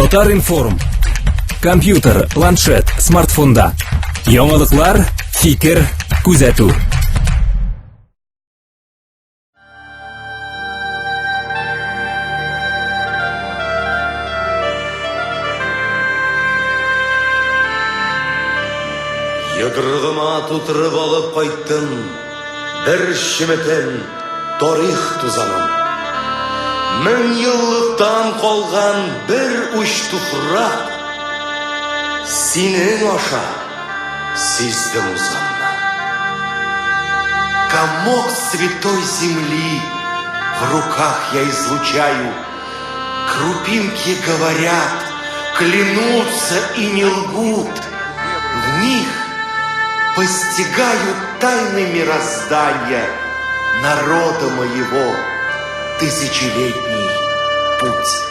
Татар-информ. Компьютер, планшет, смартфонда. Яңалыклар, фикер, күзәтү. Йодрыгыма тутырып алып кайттым бер чеметем тарих тузанын. Мең еллыктан калган бер уч туфрак синең аша сиздем узганны. Комок святой земли в руках я излучаю, Крупинки говорят, клянутся и не лгут. В них постигают тайны мироздания народа моего тысячелетний путь.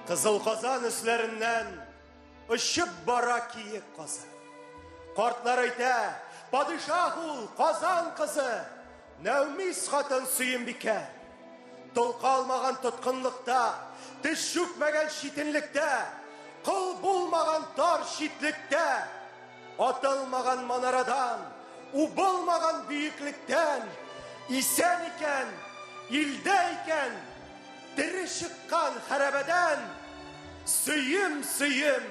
Кызыл Казан өсләреннән очып бара киек казы. Картлар әйтә, падишаһ ул, Казан кызы, Нәүмиз хатын Сөембикә. Тол калмаган тоткынлыкта, теш чүкмәгән читенлектә, кол булмаган тар читлектә, атылмаган манарадан, убылмаган бөеклектән, исән икән, илдә икән, тере чыккан хәрабәдән, сөем, сөем,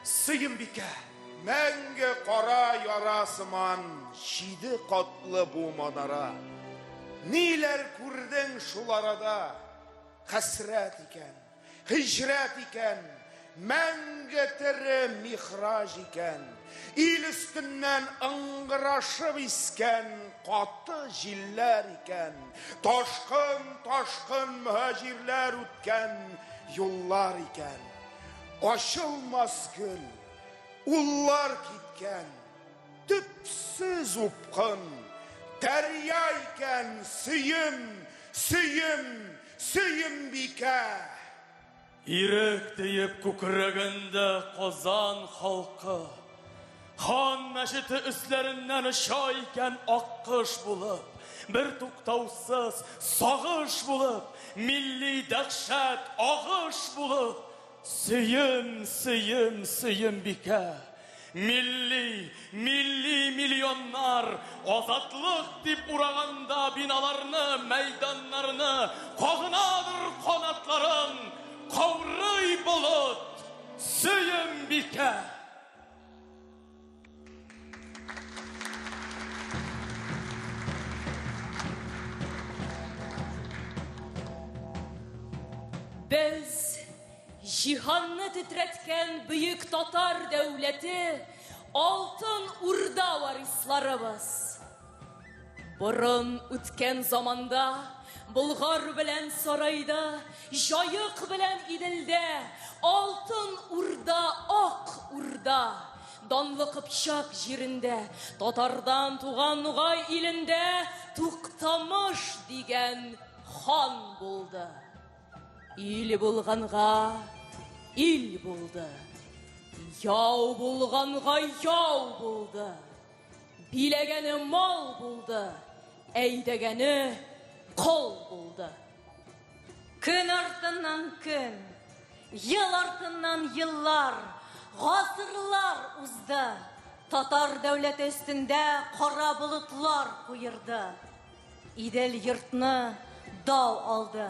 Сөембикә! Мәңге кара яра сыман җиде катлы бу манара. Ниләр күрдең шул арада? Хәсрәт икән, һиҗрәт икән, мәңге тере михраҗ икән. Ил өстеннән ыңгырашып искән каты җилләр икән. Ташкын-ташкын мөһаҗирләр үткән юллар икән. Ачылмас гөл, уллар киткән, төпсез упкын, дәрья икән, сөем, сөем, Сөембикә! Ирек диеп күкрәгәндә Казан халкы, Хан мәчете өсләреннән оча икән аккош булып, бертуктаусыз сагыш булып, милли дәһшәт агыш булып, Сөем, сөем, Сөембикә! Милли, милли миллионнар азатлык дип ураганда биналарны, мәйданнарны, кагынадыр канатларын, каурый болыт, Сөембикә! Без җиһанны тетрәткән бөек татар дәүләте Алтын Урда варисларыбыз. Борын үткән заманда Болгар белән Сарайда, Җаек белән Иделдә, Алтын Урда, Ак Урда, данлы Кыпчак җирендә, татардан туган Нугай илендә Туктамыш дигән хан булды. Ил булганга ил булды, яу булганга яу булды. Биләгәне мал булды, әйдәгәне кол булды. Көн артыннан көн, ел артыннан еллар, гасырлар узды. Татар дәүләте өстендә кара болытлар куерды. Идел йортны дау алды.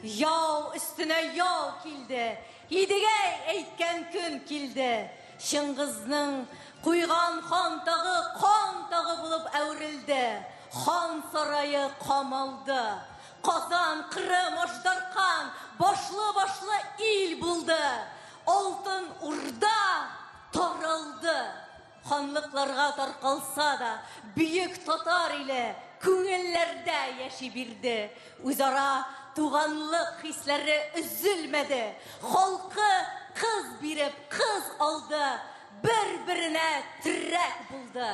Яу өстенә яу килде. Идегәй әйткән көн килде. Чыңгызның куйган хан тагы кан тагы булып әверелде. Хан сарае камалды. Казан, Кырым, Аждаркан башлы-башлы ил булды. Алтын Урда таралды. Ханлыкларга таркалса да, бөек татар иле күңелләрдә яши бирде. Үзара туганлык хисләре өзелмәде. Халкы кыз биреп, кыз алды, бер-беренә терәк булды.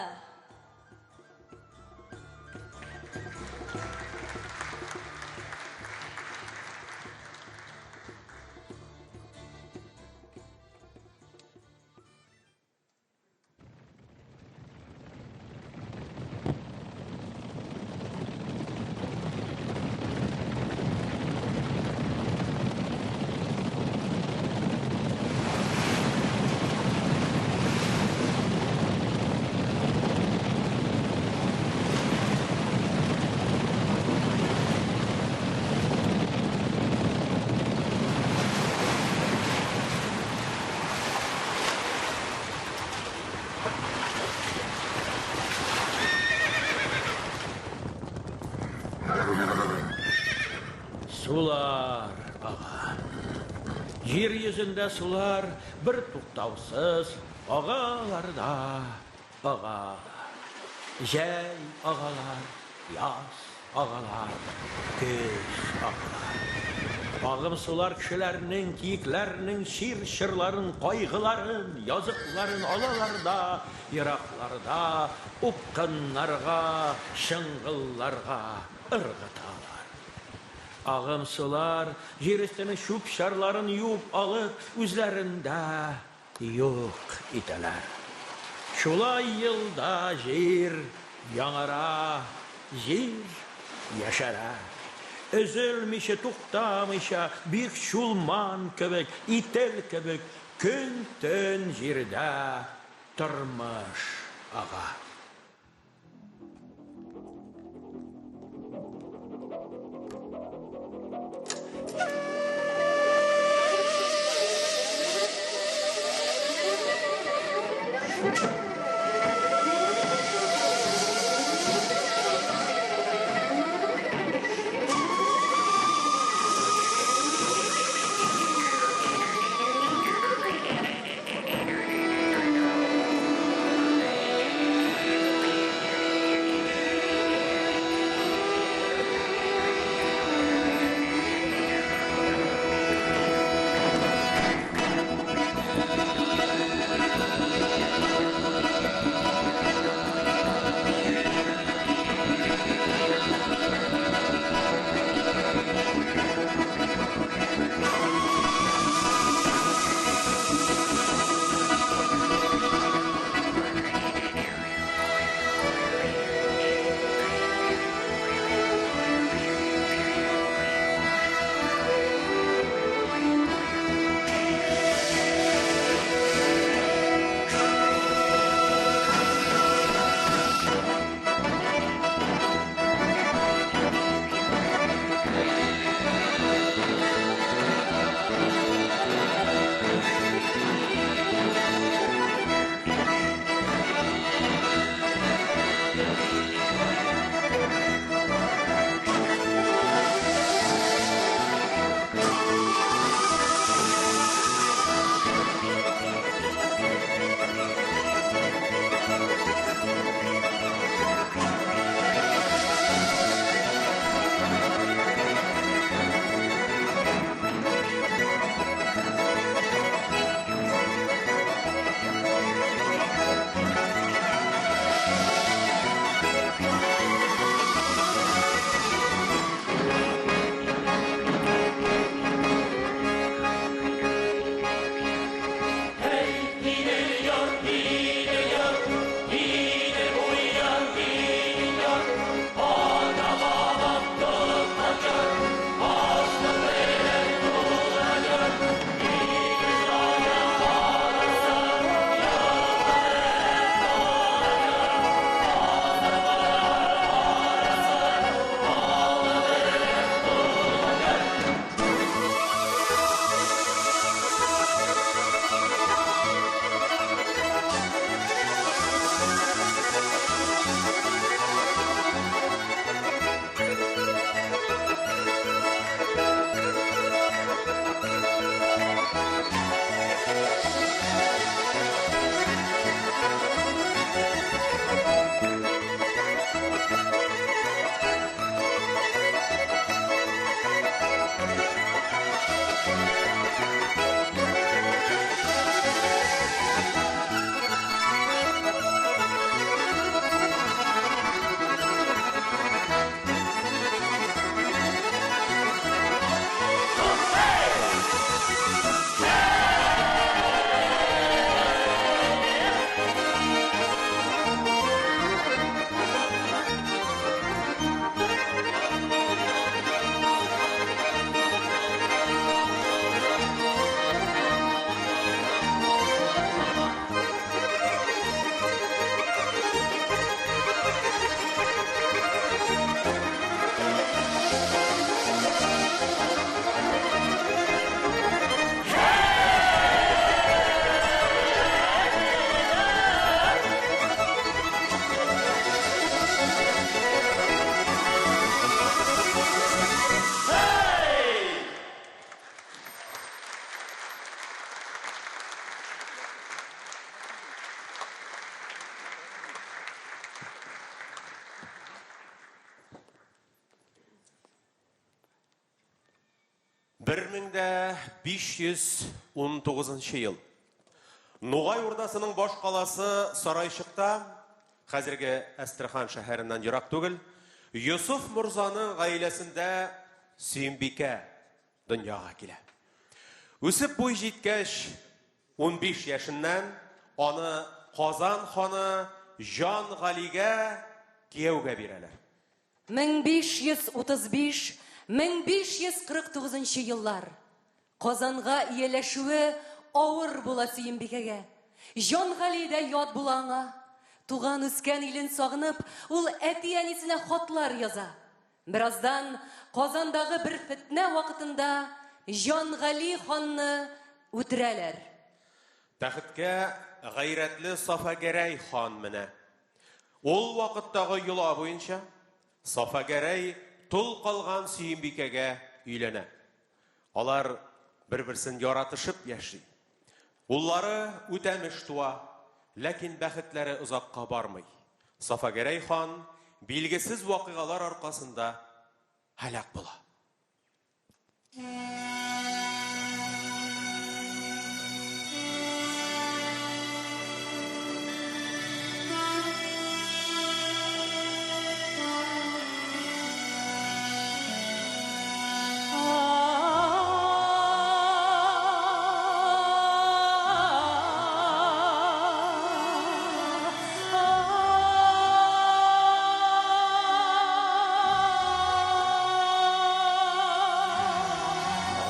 Сулар ага. Җир йөзендә сулар бер туктаусыз агалар да агалар. Җәй агалар, яз агалар, көз агалар. Агым сулар кешеләрнең, киекләрнең чир-чорларын, кайгыларын, языкларын алалар да еракларда упкыннарга, чыңгылларга ыргыталар. Агым сулар җир өстенең чүп-чарларын юып алып, үзләрендә юк итәләр. Шулай елда җир яңара, җир яшәрә. Өзелмичә, туктамыйча, бөек Чулман кебек, Ител кебек көн-төн җирдә тормыш ага. 1519 ел. Нугай Урдасының баш каласы Сарайчыкта, хәзерге Әстерхан шәһәреннән ерак түгел, Йосыф морзаның гаиләсендә Сөембикә дөньяга килә. Үсеп буй җиткәч, 15 яшеннән аны Казан ханы Җан Галигә кияүгә бирәләр. 1535, 1549 еллар. Казанга ияләшүе авыр була Сөембикәгә. Җан Гали дә ят була аңа. Туган үскән илен сагынып, ул әти-әнисенә хатлар яза. Бераздан Казандагы бер фетнә вакытында Җан Гали ханны үтерәләр. Тәхеткә гайрәтле Сафагәрәй хан менә. Ул вакыттагы йола буенча Сафагәрәй тол калган Сөембикәгә өйләнә. Алар бер-берсен яратышып яши. Уллары Үтәмеш туа, ләкин бәхетләре озакка бармый. Сафагәрәй хан билгесез вакыйгалар аркасында һәлак була.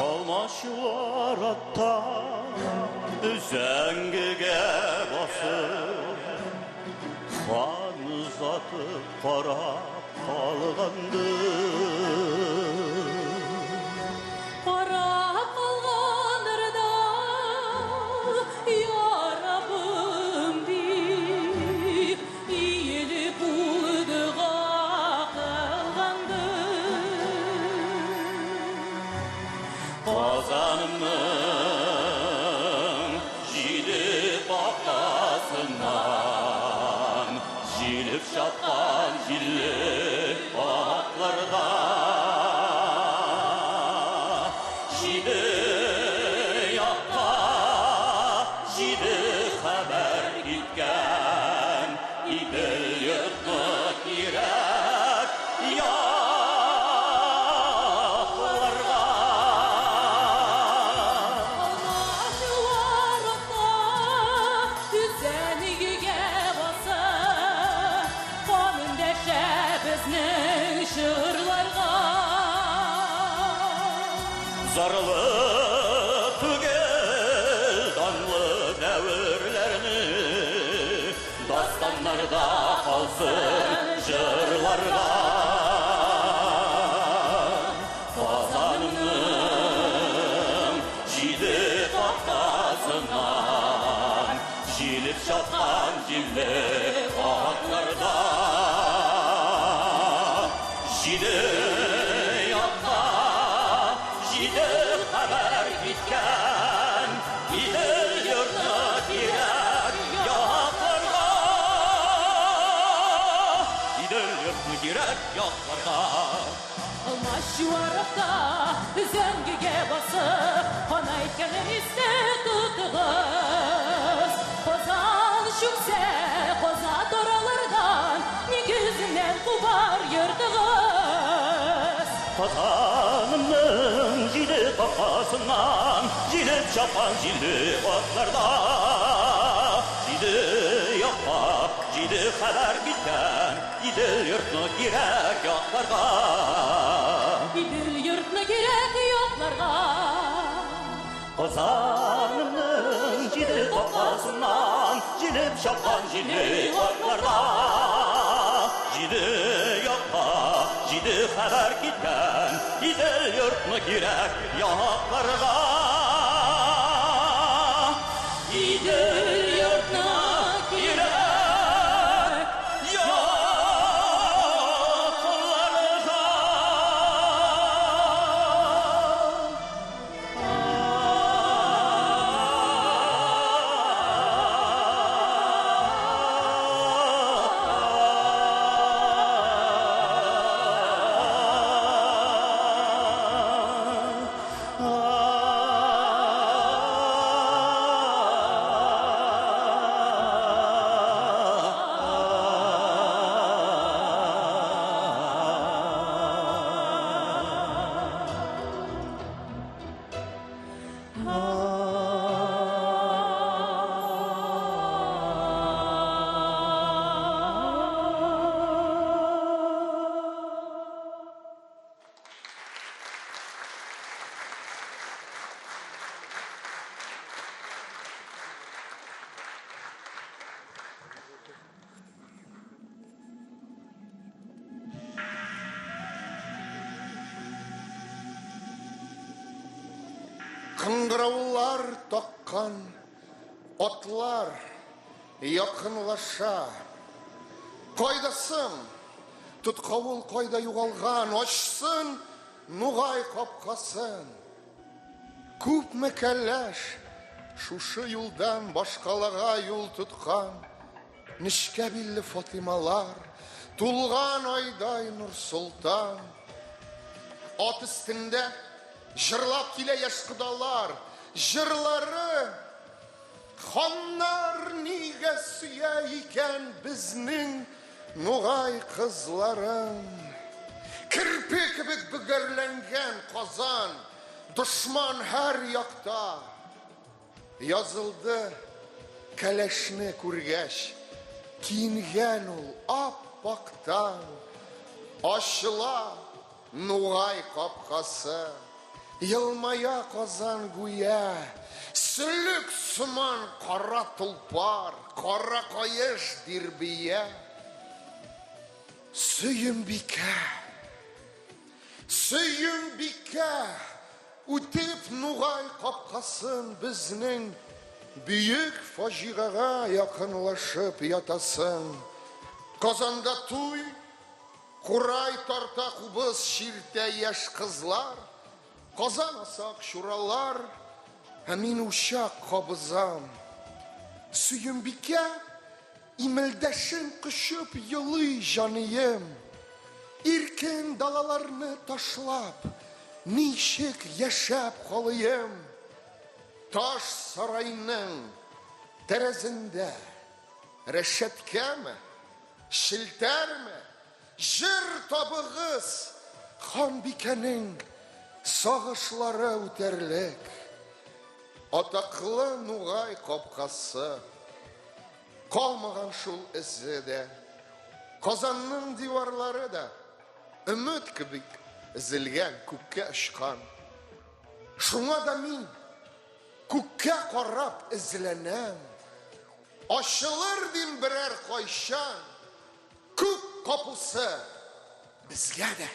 Алмачуар атта үзәңгегә басып, хан озатып карап калгандыр. Карап калгандыр да, я Раббым дип, иелеп ул дога кылгандыр. Казанымның җиде капкасыннан җилеп чапкан җилле атларда җиде якка җиде хәбәр киткән Идел йортны кирәк якларга. Алмачуар атта үзәнгегә басып, хан эндәшә безнең чорларга. Зарлы түгел данлы дәверләрне дастаннарда калсын җырларга. Казанымның җиде капкасыннан җилеп чапкан җилле атларда җиде якка җиде хәбәр киткән Идел йортны кирәк якларга. Идел йортны кирәк якларга. Алмачуар атта өзәңгегә басып, хан әйткәнен истә тотыгыз. Казан чүксә, каза таралырдан, нигезеннән кубар йортыгыз. Казанымның җиде капкасыннан җилеп чапкан җилле атларда җиде якка җиде хәбәр киткән Идел йортны кирәк якларга. Идел йортны кирәк якларга. Казанымның җиде капкасыннан җилеп чапкан җилле атларда җиде якка җиде хәбәр киткән Идел йортны кирәк якларга. Идел йортны кирәк якларга. Кыңгыраулар таккан атлар якынлаша. Кайда соң? Тоткавыл кайда югалган? Ачсын Нугай капкасын. Күпме кәләш шушы юлдан башкалага юл тоткан. Нечкә билле Фатыймалар, тулган айдай Нурсолтан. Ат өстендә җырлап килә яшь кодалар, җырлары Ханнар нигә сөя икән безнең нугай кызларын? Керпе кебек бөгәрләнгән Казан, дошман һәр якта. Язылды кәләшне күргәч, киенгән ул ап-актан. Ачыла Нугай капкасы, елмая Казан гүя, сөлек сыман кара тулпар, кара каеш дирбия. Сөембикә! Сөембикә! Үтеп Нугай капкасын безнең бөек фаҗигагә якынлашып ятасың. Казанда туй, курай тарта кубыз чиртә яшь кызлар, казан аса акчуралар, ә мин учак кабызам. Сөембикә Имелдәшен кочып елый җаныем. Иркен далаларны ташлап, ничек яшәп калыем? Таш сарайның тәрәзендә рәшәткәме, челтәрме, җыр табыгыз, ханбикәнең сагышлары үтәрлек. Атаклы Нугай капкасы. Калмаган шул эзе дә. Казанның диварлары да өмет кебек өзелгән, күккә очкан. Шуңа да мин күккә карап эзләнәм. Ачылыр дим берәр кайчан күк капусы безгә дә.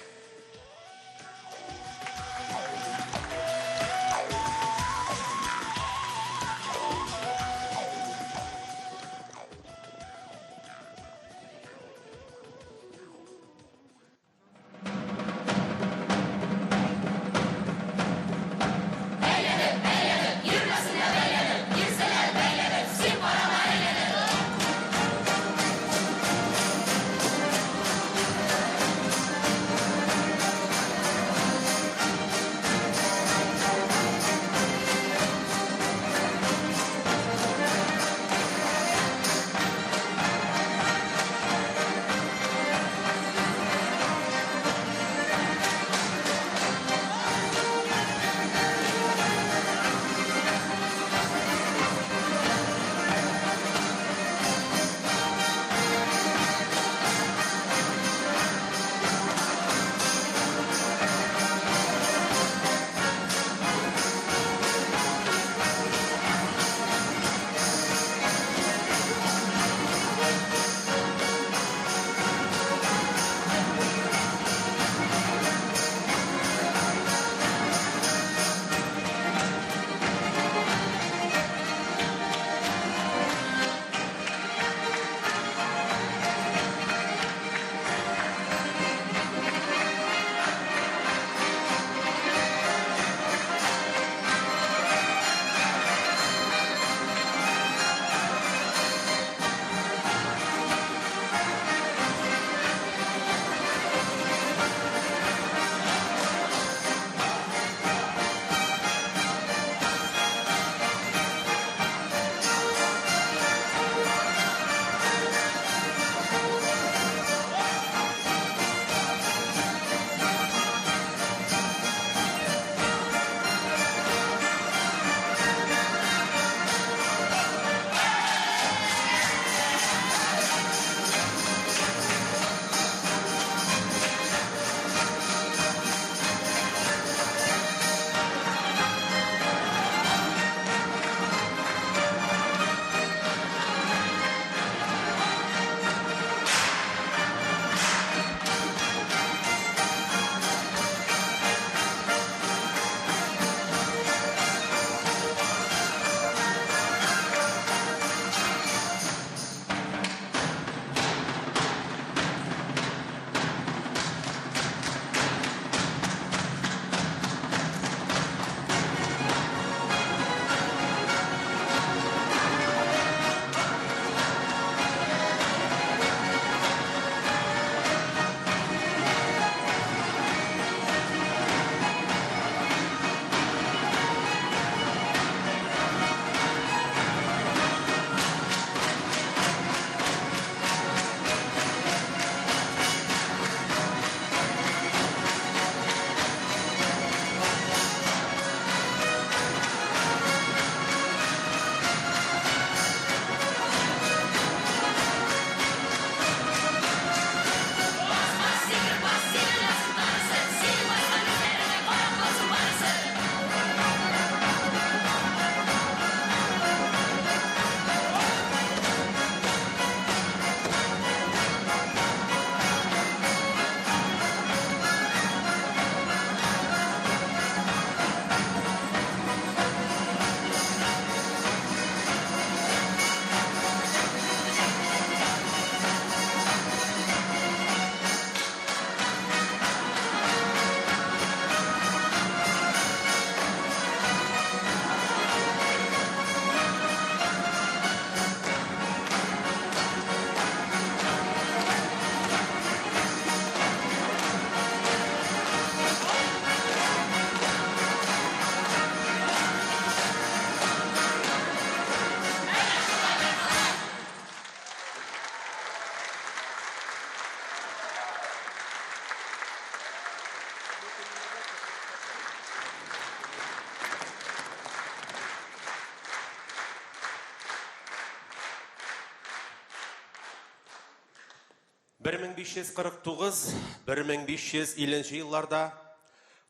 1549-1550 елларда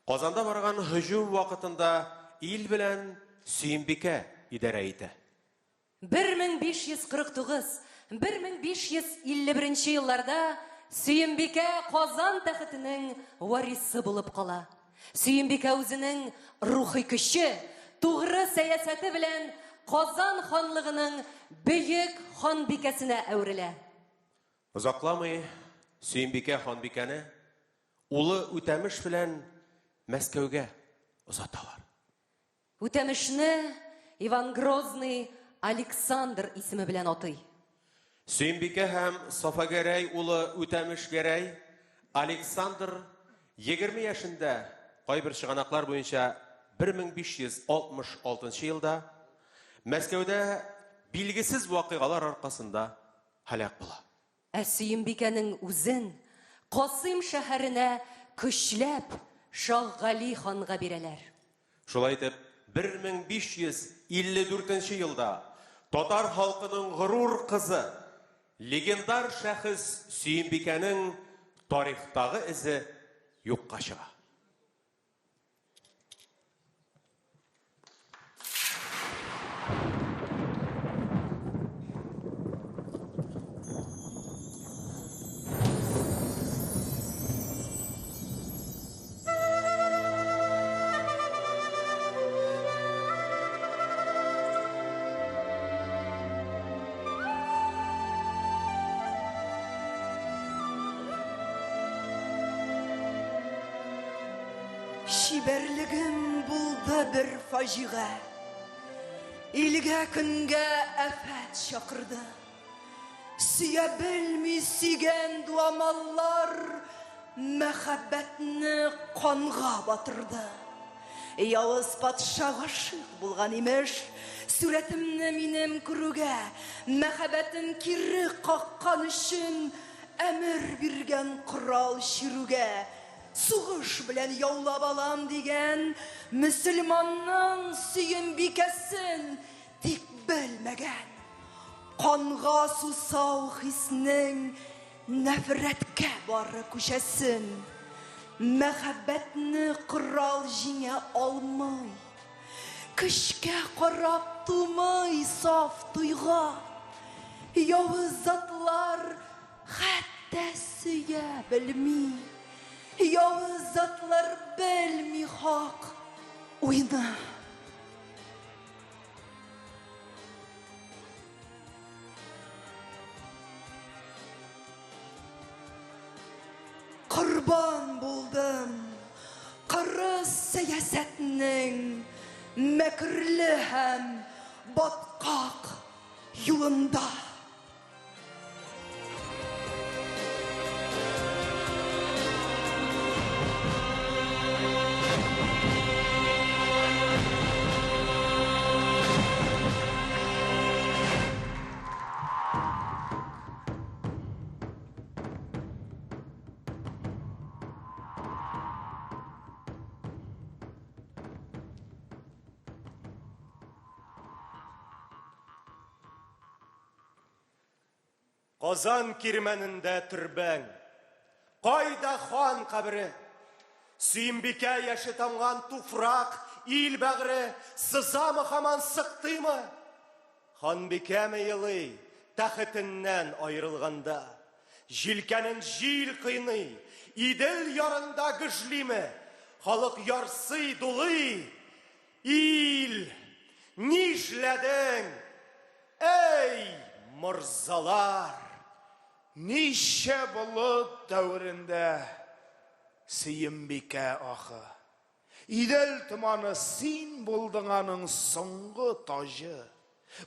Казанда барган һөҗүм вакытында ил белән Сөембикә идарә итә. 1549-1551 елларда Сөембикә Казан тәхетенең варисы булып кала. Сөембикә үзенең рухи көче, тугры сәясәте белән Казан ханлыгының бөек ханбикәсенә әверелә. Озакламый Сөембикә ханбикәне улы Үтәмеш белән Мәскәүгә озаталар. Үтәмешне Иван Грозный Александр исеме белән атый. Сөембикә һәм Сафагәрәй улы Үтәмеш Гәрәй Александр 20 яшендә, кайбер чыганаклар буенча 1566 елда Мәскәүдә билгесез вакыйгалар аркасында һәлак була. Ә Сөембикәнең үзен Касыйм шәһәренә көчләп Шаһгали ханга бирәләр. Шулай итеп, 1554 елда татар халкының горур кызы, легендар шәхес Сөембикәнең тарихтагы эзе юкка чыга. Чибәрлегем булды бер фаҗига. Илгә көнгә афәт чакырды. Сөя белми сөйгән дуамаллар мәхәббәтне канга батырды. Явыз патша гашыйк булган имеш, сурәтемне минем күрүгә, мәхәббәтен кире каккан өчен әмер биргән корал чирүгә, сугыш белән яулап алам дигән мөселманның сөембикәсен тик белмәгән. Канга сусау хиснең нәфрәткә бары күчәсен. Мәхәббәтне корал җиңә алмый. Көчкә карап тумый саф тойга. Явыз затлар хәтта сөя белми. Явыз затлар белми хак уйны. Корбан булдым кырыс сәясәтнең мәкерле һәм баткак юлында. Казан кирмәнендә төрбәң. Кайда хан кабере? Сөембикә яше тамган туфрак, ил бәгъре, сызамы һаман сыктыймы? Ханбикәме елый, тәхетеннән аерылганда? Җилкәнен җил кыйный, Идел ярында гөжлиме? Халык ярсый, дулый. Ил, нишләдең? Әй, морзалар! Ничә болыт дәверендә Сөембикә ахы. Идел томаны син булдың аның соңгы таҗы.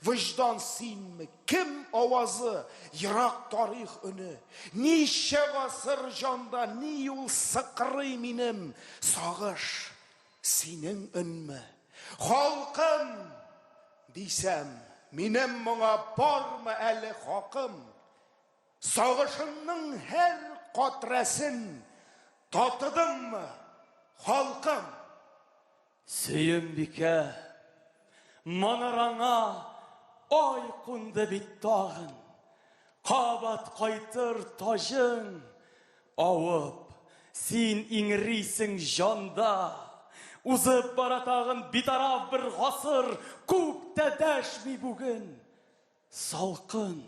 Вөҗдан синме, кем авазы, ерак тарих өне? Ничә гасыр җанда ни ул сыкрый минем сагыш, синең өнме? Халкым, дисәм, минем моңа бармы әле хакым? Сагышыңның һәр катрәсен татыдыңмы, халкым? Сөембикә, манараңа ай кунды бит тагын. Кабат кайтыр таҗың авып, син иңрисең җанда. Узып бара тагын битараф бер гасыр, күк тә дәшми бүген. Салкын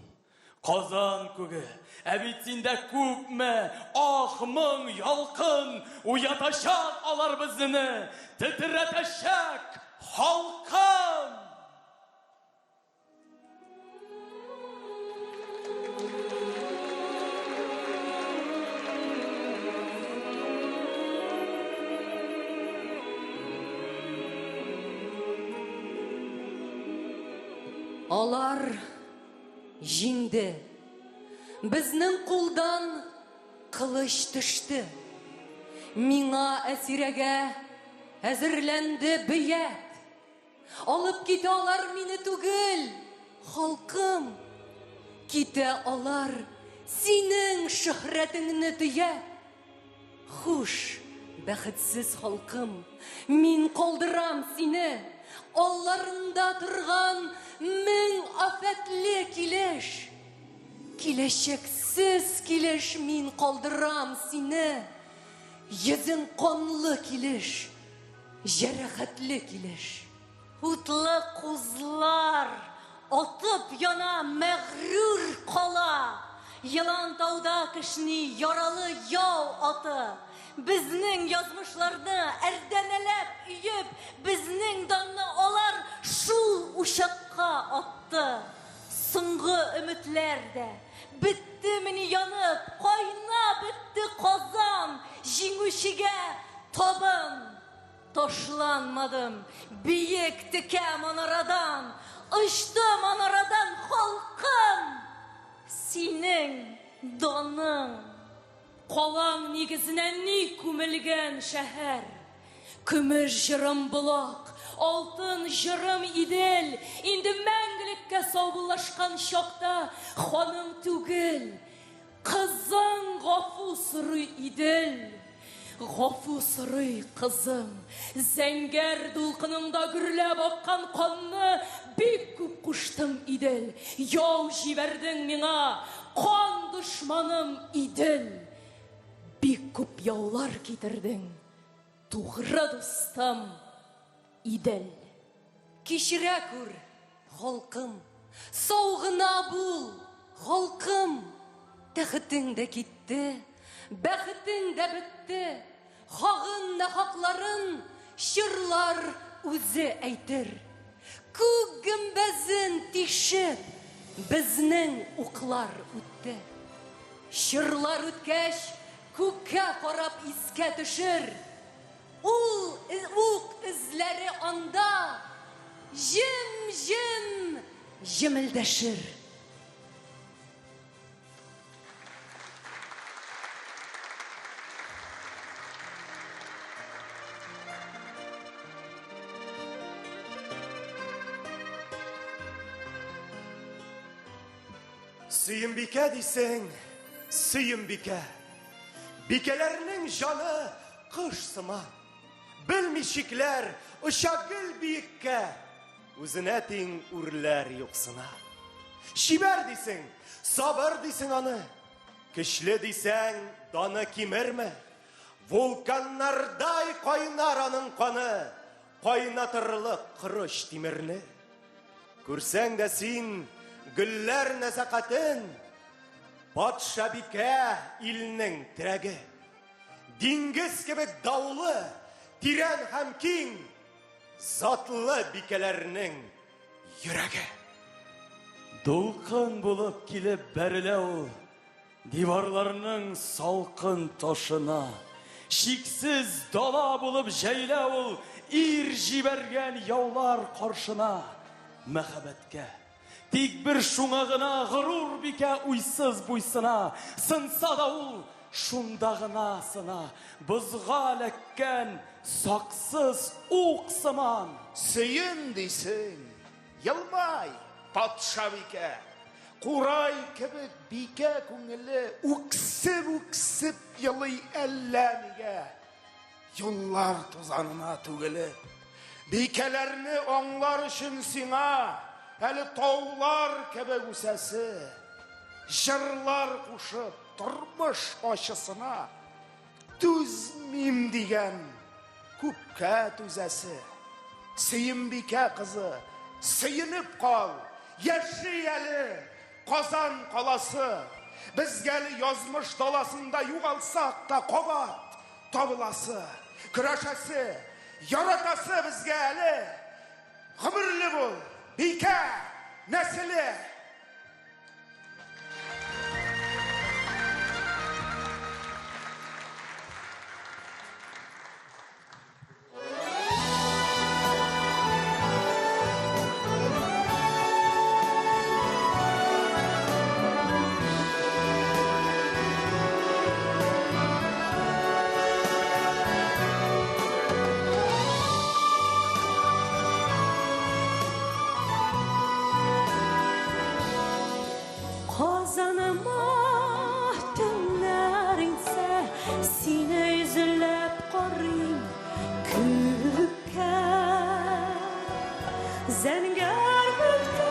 Казан күге, ә бит синдә күпме ах, моң, ялкын уятачак алар безне, тетрәтәчәк халкым! Алар җиңде. Безнең кулдан кылыч төште. Миңа әсирәгә әзерләнде бөят. Алып китә алар мине түгел, халкым. Китә алар синең шөһрәтеңне төяп. Хуш, бәхетсез халкым, мин калдырам сине. Алларында торган мең афәтле килеш. Киләчәксез килеш мин калдырам сине. Йөзең канлы килеш. Җәрәхәтле килеш. Утлы кузлар атып яна мәгърур кала. Елан тауда кешни яралы яу аты. Безнең язмышларны әрдәнәләп өеп, безнең данны алар шул учакка атты. Соңгы өметләр дә беттемени янып, кайнап бетте Казан, җиңүчегә табын. Ташланмадым биек текә манарадан, Очты манарадан халкым, синең даның. Калаң нигезенә ни күмелгән шәһәр? Көмеш җырым Болак, алтын җырым Идел, инде мәңгелеккә саубуллашкан чакта ханың түгел, Кызың гафу сорый, Идел, Гафу сорый, кызың. Зәңгәр дулкыныңда гөрләп аккан канны бик күп куштым, Идел. Яу җибәрдең миңа, кан дошманым, Идел. Бик күп яулар китердең, тугры дустым, Идел. Кичерә күр, халкым, сау гына бул, халкым. Тәхетең дә китте, бәхетең дә бетте. Хагын нахакларын чорлар үзе әйтер. Күк гөмбәзен тишеп, безнең уклар үтте. Чорлар үткәч, күккә карап искә төшер. Ул ук эзләре анда җем-җем җемелдәшер. Сөембикә дисең, Сөембикә. Бикәләрнең җаны кош сыман. Белми чикләр, оча гел биеккә. Үзенә тиң үрләр юксына. Чибәр дисең, сабыр дисең аны. Көчле дисәң, даны кимерме? Вулканнардай кайнар аның каны, кайнатырлык корыч тимерне. Күрсәң дә син гөлләр нәзакәтен, патшабикә илнең терәге. Диңгез кебек даулы, тирән һәм киң, затлы бикәләрнең йөрәге. Дулкын булып килеп бәрелә ул диварларның салкын ташына. Чиксез дала булып җәелә ул ир җибәргән яулар каршына. Мәхәббәткә. Тик бер шуңа гына горур бикә уйсыз буйсына. Сынса да ул шунда гына сына. Бозга эләккән саксыз ук сыман. Сөен дисең, елмай, патшабикә. Курай кебек бикә күңеле үксеп-үксеп елый әллә нигә. Юллар тузанына түгелеп. Бикәләрне аңлар өчен сиңа әле таулар кебек үсәсе. Җырлар кушып, тормыш ачысына түзмим дигән күпкә түзәсе. Сөембикә кызы, сөенеп кал, яши әле Казан каласы. Безгә әле язмыш даласында югалсак та кабат табыласы, көрәшәсе, яратасы безгә әле. Гомерле бул, бикә нәселе! Казаныма төннәр иңсә, сине эзләп карыйм күккә. Зәңгәр күктә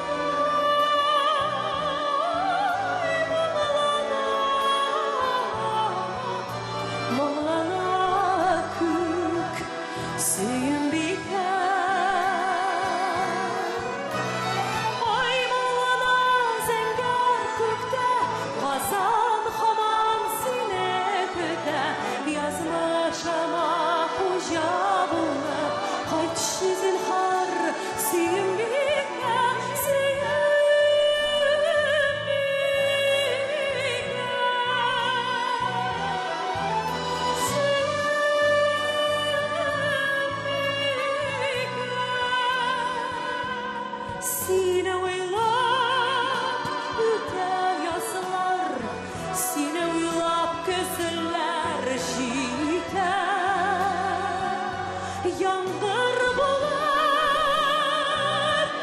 моңлана, моңлана күк, Сөембикә. Ай моңлана зәңгәр күктә, Казан һаман сине көтә. Язмышыма хуҗа булып, кайтчы зинһар, Сөембикә, Сөембикә. Сине уйлап үтә язлар, сине уйлап көзләр җитә. Яңгыр булып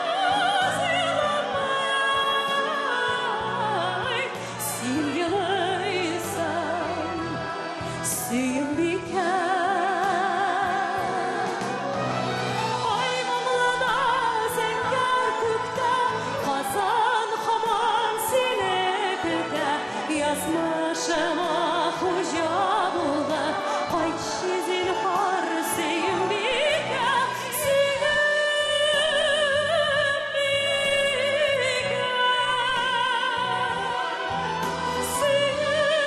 күз еламай, син елыйсың, Сөембикә. Ай моңлана зәңгәр күктә, Казан һаман сине көтә. Язмышыма хуҗа булып, кайтчы зинһар, Сөембикә, Сөембикә. Сөембикә.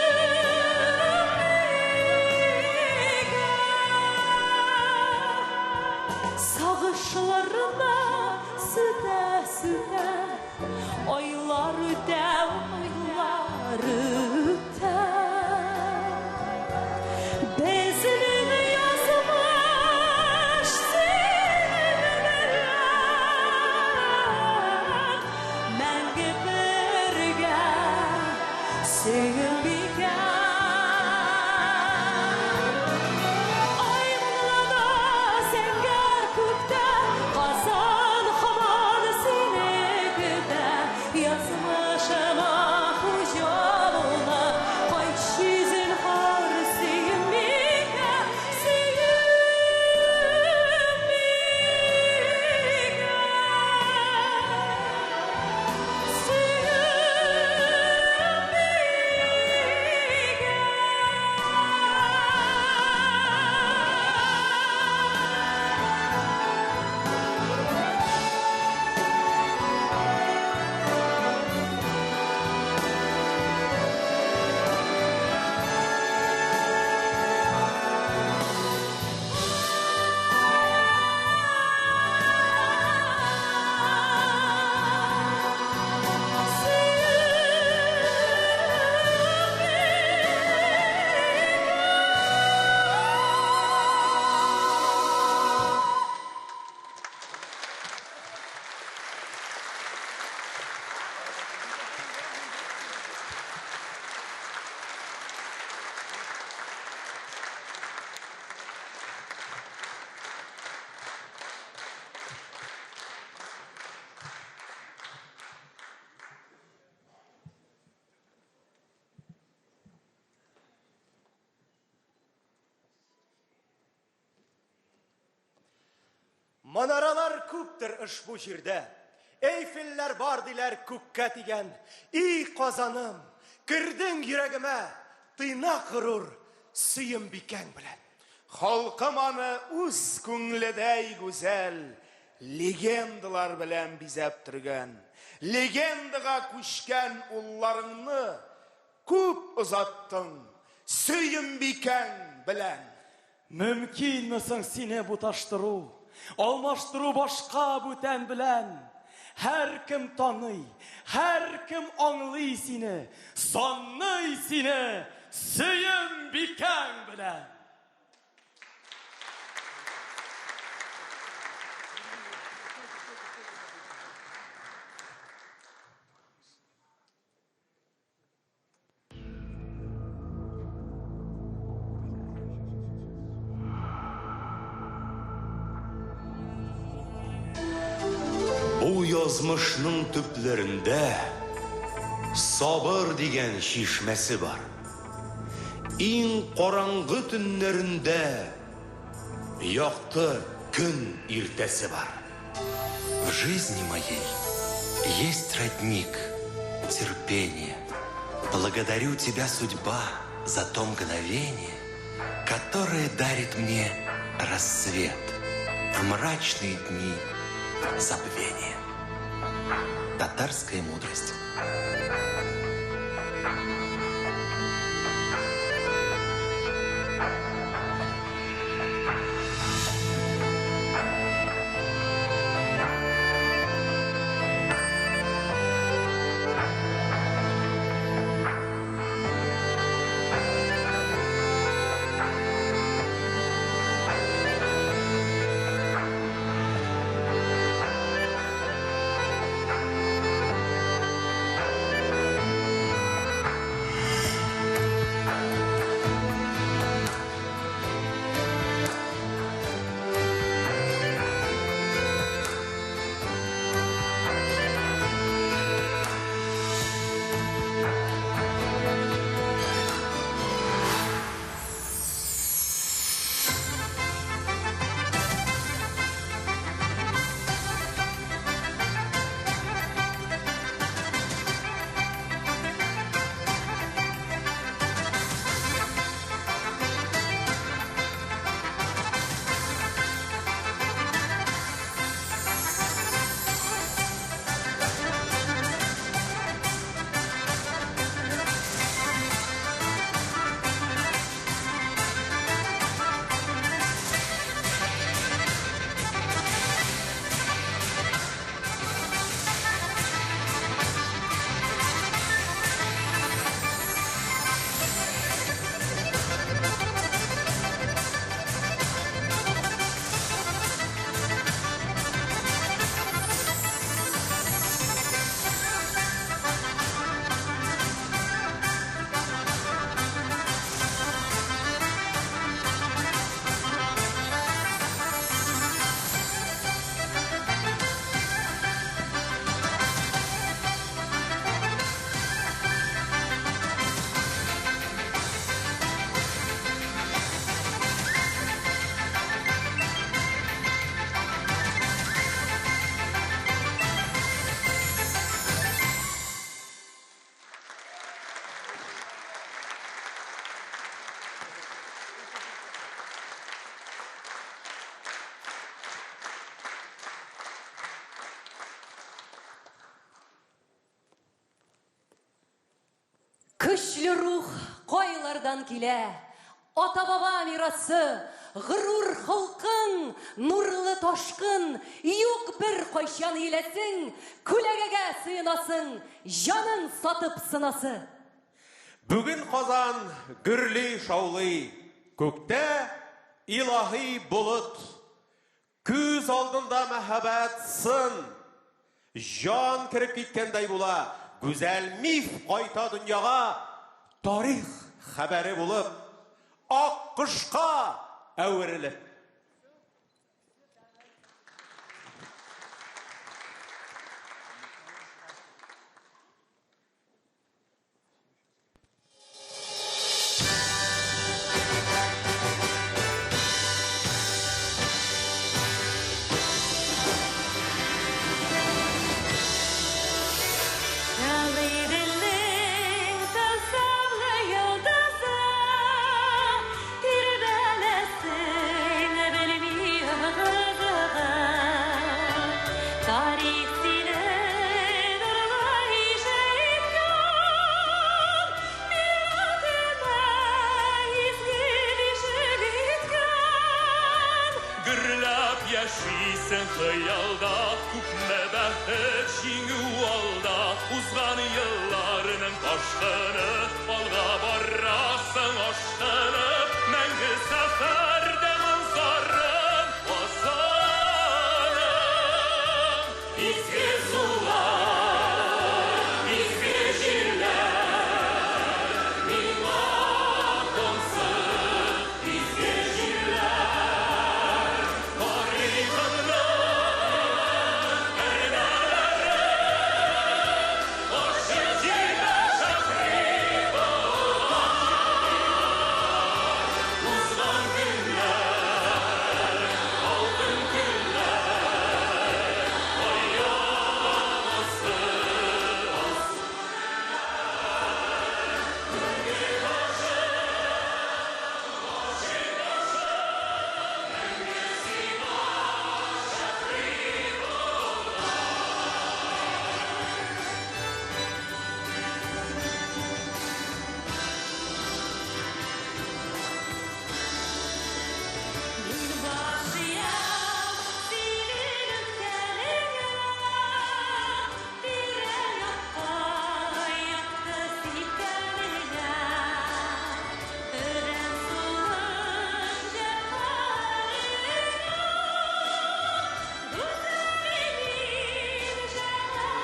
Сагышларына сүтә-сүтә, айлар үтә, айлар үтә. Безнең язмыш синең белән мәңге бергә, Сөембикә. Ай моңлана зәңгәр күктә, Казан һаман сине көтә. Язмышыма хуҗа булып, кайтчы зинһар, Сөембикә, Сөембикә. Сөембикә. Манаралар күптер ошбу җирдә. Эйфельләр бар диләр күккә тигән. И Казаным, кердең йөрәгемә, тыйнак горур Сөембикәң белән. Халкым аны үз күңледәй гүзәл легендалар белән бизәп төргән. Легендага күчкән улларыңны күп озаттың Сөембикәң белән. Мөмкинме соң сине буташтыру, алмаштыру башка бүтән белән? Һәркем таный, һәркем аңлый сине, санный сине Сөембикәң белән. Бу язмышның төпләрендә сабыр дигән чишмәсе бар. Иң караңгы төннәрендә якты көн иртәсе бар. В жизни моей есть родник терпение. Благодарю тебя, судьба, за то мгновение, которое дарит мне рассвет в мрачные дни забвения. Татарская мудрость. Көчле рух кайлардан килә? Ата-баба мирасы, горур холкың, нурлы ташкын, юк бер кайчан иеләсең, күләгәгә сыенасың, җаның сатып сынасы. Бүген Казан гөрли шаулый, күктә илаһи болыт. Күз алдында мәһабәт сын. Җан кереп киткәндәй була. Гүзәл миф кайта дөньяга тарих хәбәре булып, ак кошка әверелеп. Йөрисең хыялда, күпме бәхет, җиңү алда. Узган елларның ташкыны, алга барасың ашкынып, мәңге сәфәрдә моң-зарың, Казаным. Изге сулар, изге җирләр, миңа тансык изге җирләр. Тарихымның әрнәләре, ачы җилдә шәһри Узган көннәр, алтын көннәр, аяк асты алсу гөлләр. Күңел башым, гашыйк башым, мәңге сиңа шәһри Мин баш иям синең үткәнеңә, Тирән якка якты сипкәнеңә, Өрәм суын җәфаларыңа, Гүзәл минем шәһәреңә.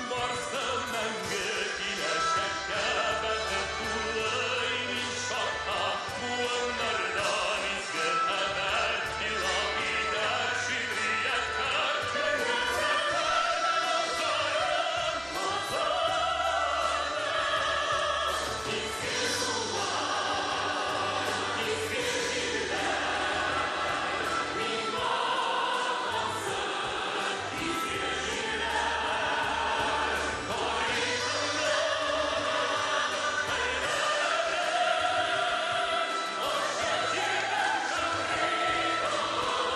Барсын мәңге киләчәккә, бәхет тулы имин чакта, буыннардан изге хәбәр илһам итәр шигърияткә. Мәңге сәфәрдә моң-зарым, Казаным. Изге сулар, изге җирләр, миңа тансык изге җирләр. Тарихымның әрнәләре, ачы җилдә шәһри Узган көннәр,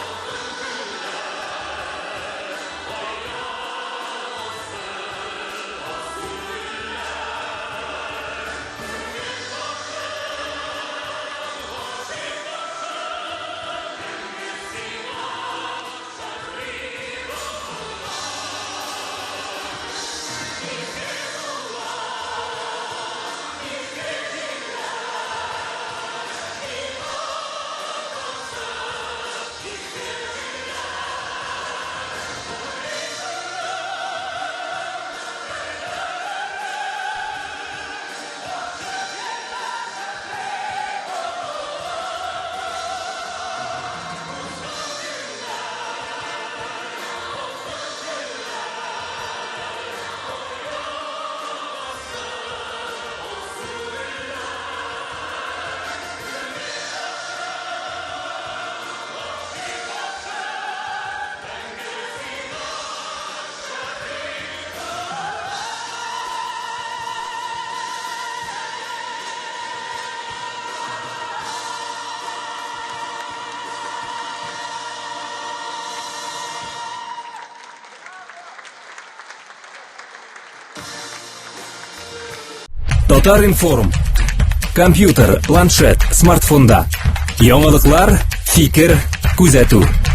алтын көннәр, аяк асты алсу гөлләр. Күңел башым, гашыйк башым, мәңге сиңа шәһри Изге сулар, изге җирләр, миңа тансык изге җирләр. Тарихымның әрнәләре, ачы җилдә шәһри Узган көннәр, алтын көннәр, аяк асты алсу гөлләр. Күңел башым, гашыйк башым, мәңге сиңа шәһри Татар-информ. Компьютер, планшет, смартфонда. Яңалыклар, фикер, күзәтү.